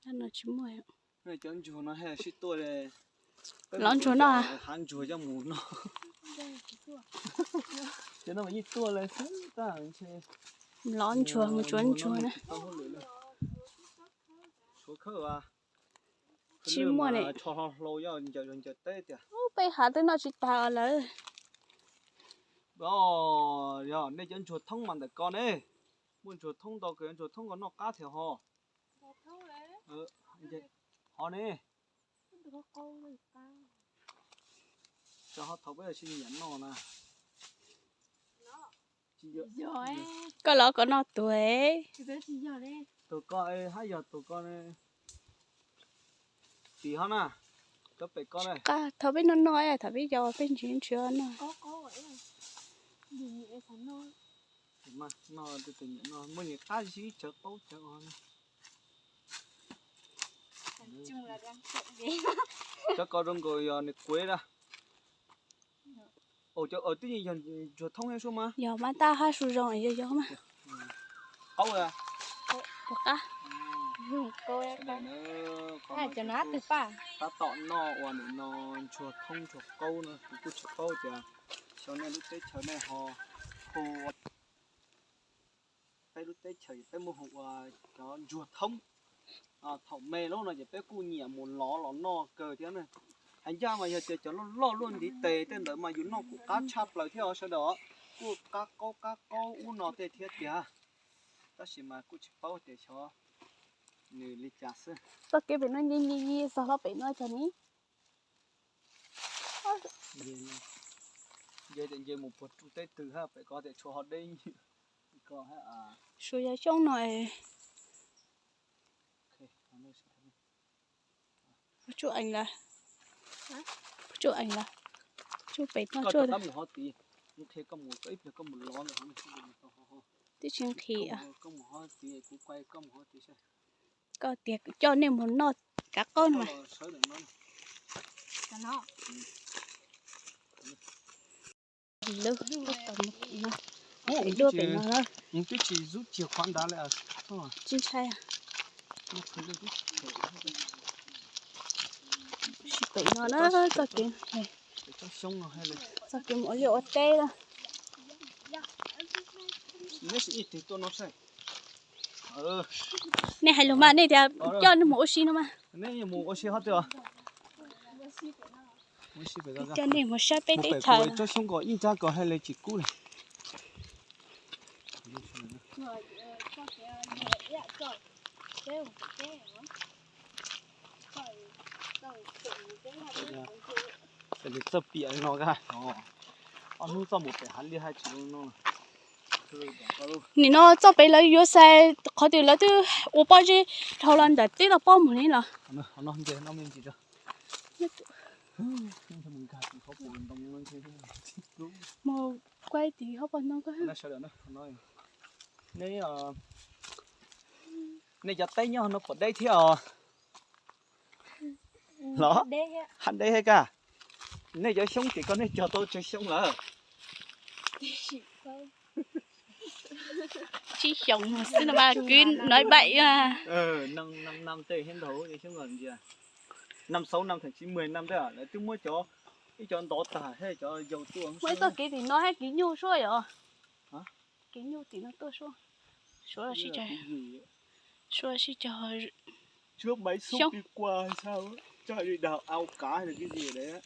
No tsis muaj. Cov ntsuag no sib tuaj li. Lov ntsuag no. Hav ntsuag coj mus no. Cov no mas yeej tuaj li xwb tab ntshe. Lov ntsuag mus tsuav ntsuag na. Suav khawb. Tsis muaj ne. Tsho hlo hlau yog ncaws zog ncaws teb tiag. Peb hav twb noj tsis tag lawm. Yog nej cov ntsuag thoob mas ntawm ko ne. Muaj ntsuag thoob ntau kawg, ntsuag thoob ko noj qab thiab ho. Ho ne. Cov ho thaum peb sib nyiam noj na. Koj los koj noj tuag. Tus ko hab yog tus ko. Tim ho na. Cov pem ko na. Thaum peb noj noj thaum peb yau peb ntsia ntsia noj. Muaj nyias qab sib cawv qaub cawv. Cov ko zoo nkaus yog nws kuav na. Twb yog ntsuag thoob thiab sub mas. Yog mas tab hab su zoo yog yog mas. Qaub. Tab tom noj ua nim no ntsuag thoob ntsuag qaub na, kuv kuj tsis paub tias xyov nej lub teb chaws nej ho hu peb lub teb chaws peb muaj hu ua cov ntsuag thoob. Thaum me lub no ces peb kuj nyiam mus lov los noj kawg thiab na. Hais ncaj mas yog tias cov loj loj luaj ntiv tes tej ntawd mas yus noj kuj qab tshaj plaws thiab os sawv daws. Kuj qab qaub qab qaub ub no tej thiab tiag. Tab sis mas kuj tsis paub tias xyov nws li cas xwb. Txoj kev pem no nyi nyi nyi txog hlo pem no cov ni. Nce tias nce mus puag tsuj teb twg hab pem ko tias tshuav ho deb nyuag. Suav yog xyoob no. Puag tsuj ees lawm. Puag tsuj ees lawm. Tsuj pem no tsuj. Twb tsis nqhis. Koj tias coj nej mus noj kav qaub no mas. Lub, lub pem no na. Twb tsis zub tsis qhuav nrad li. Tsis ntshai. Sim pem no na, txoj kev, txoj kev mus ua liaj ua teb na. Nej hais lus mas nej tias coj nej mus ua si no mas. Coj nej mus saib peb teb chaws. Tsob xyoob ko ib nrab ko hais li tsis kub li. Txawj piam no ka. Ob hnub txoj mus pem hav liaj haj tsis no. Nim no txoj pem lawv yuav xais qhov twg lawv twb ua pob zeb dhau los ntawm teb toj pob mus li los. Mus kuaj tim hauv paus ntoo ko. Nej cov teb nyob no puas deb thiab os? Los haj deb thiab ka. Nej cov xyoob ces koj nej cog tau tsawg xyoo lawm? Tsib xyoos xwb no mas kwv nói bậy. Năm sáu năm thậm chí mười năm tej lawv twb muab cov, ib cov ntov tag thiab cov yau tuaj. Muaj ib txoj kev tim no thiab kev nyuj suab yom. Kev nyuj tim no tuaj suab. Suab sib cog, suab sib cog. Trước bãi sông đi qua sao chắc đi đào ao cá hay là cái gì đấy á.